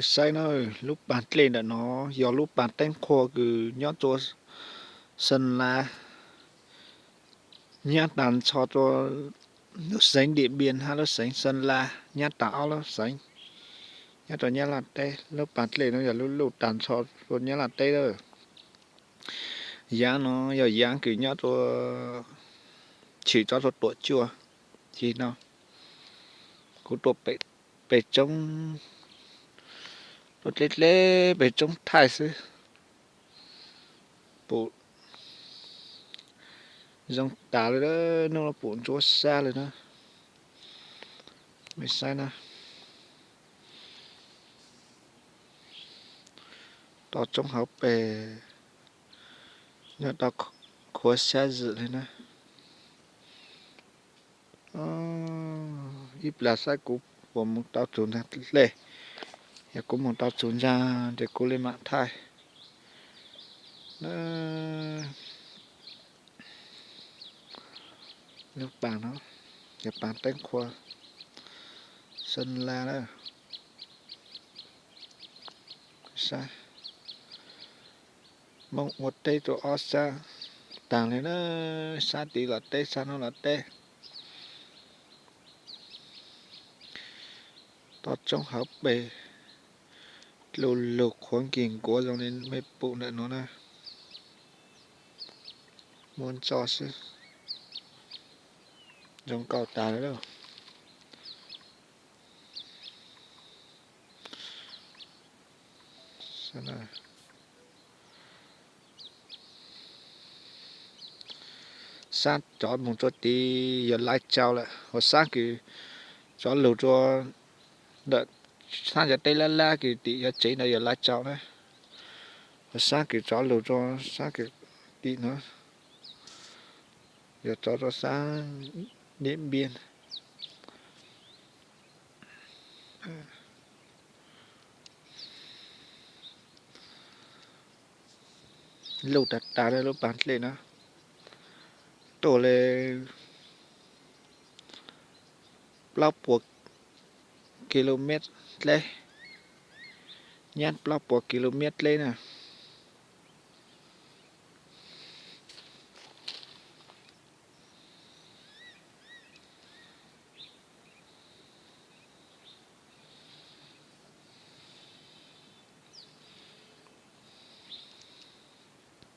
Saib na, lub pas dlej ntawm no yog lub pas teeb qhua kws nyob rua Xeeb Las, nyab tas nrho rua lub xeev Diam Npiam hab lub xeev Xeeb Las, nyab tas ob lub xeev nyob rua Nyab Laj teb. Lub pas dlej no yog lub luj tas nrho rua Nyab Laj teb lawm. Yaav no yog yaav kws nyob rua, tshwm tso rua tuam cuaj. Tig no kuv tuaj pem roob, tuaj dleb dleb pem roob thaij xwb. Pum zoo tas li, nub no pum ntsuab sab li na. Mej saib na, toj roob hauv pes nyob tau khuav sab zwm li na. Ib plag saib kuv puas moog tau txug ntag dlej. Yog kuv moog tau txug ntag ces kuv le maam thaij. Lub pas no yog pas teeb qhua Xeeb Las na. Saib, Moob ua teb rua ob sab taag li na, sab tid los teb, sab nuav los teb. Toj roob hauv pes lu lug qhuav nkig nkuav zoo li mej pum ntawm nuav na. Muaj ntso xwb, zoo nkauj tas li lawm. Sab cov moog rua tid yog laiv tsau lawm, hos sab kws cov lug rua ntawm sab cov teb lab lab kws tim yuav tsev ntawd yog laiv tsau na. Hos sab kws cov lug rua sab kws tim no yog cov rua sab Diam Npiam. Luj tag tag li lub pas dlej na, tuaj li plaub puas kilomev dleb, nyab plaub puas kilomev dleb na.